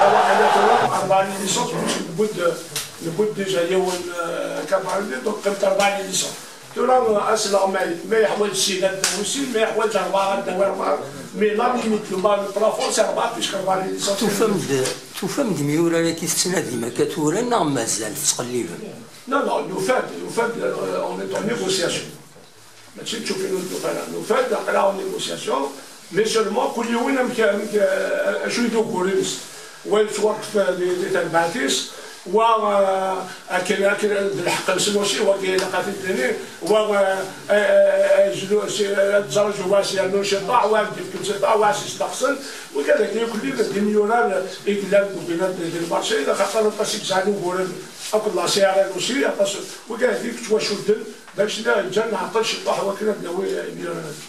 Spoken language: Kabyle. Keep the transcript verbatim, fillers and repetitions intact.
Ṛebɛa n les licences, parce que newwi-d, newwi-d déjà yiwen, euh, camarade, donc qqimet ṛebɛa n les licences. Tura, euh, asleɣmay, ma yeḥwaǧ sin ad d-nawi sin, ma yeḥwaǧ ṛebɛa ad d-nawi ṛebɛa. Mais la limite, le bas, le plafond, c'est ṛebɛa, puisque ṛebɛa n les licences. Tufam-d, tufam-d imyurar-agi tettnadim akka tura neɣ mazal tettqellibem? Non, non, nufa-d, nufa-d, euh, on est en négociation. Mačči d tufiwin n ufara. Nufa-d aql-aɣ en négociation, mais seulement kul yiwen amek, amek, eh, acu i d ugur-ines. Wa yettwaṭṭef di, di terbaɛt-is, wa, eh, akken, akken d lḥeqq-nsen aussi, wagi ilaq ad t-id-nini, wa, eh, eh, eh, eh, zlu-, si-, eh, ad tẓer jewwas yernu ciṭṭaḥ, wa ad d-yefken ciṭṭaḥ, wa ad s-isteqsen, wigad-agi akk d imyurar i yellan deg ubina d, d lmarché, axaṭer aṭas i yesɛan uguren akked la C R L aussi, aṭas, wigad-agi yettwacudden. Bac da ǧǧan nɛeṭṭel ciṭuḥ wakken ad d-nawi imyurar-agi.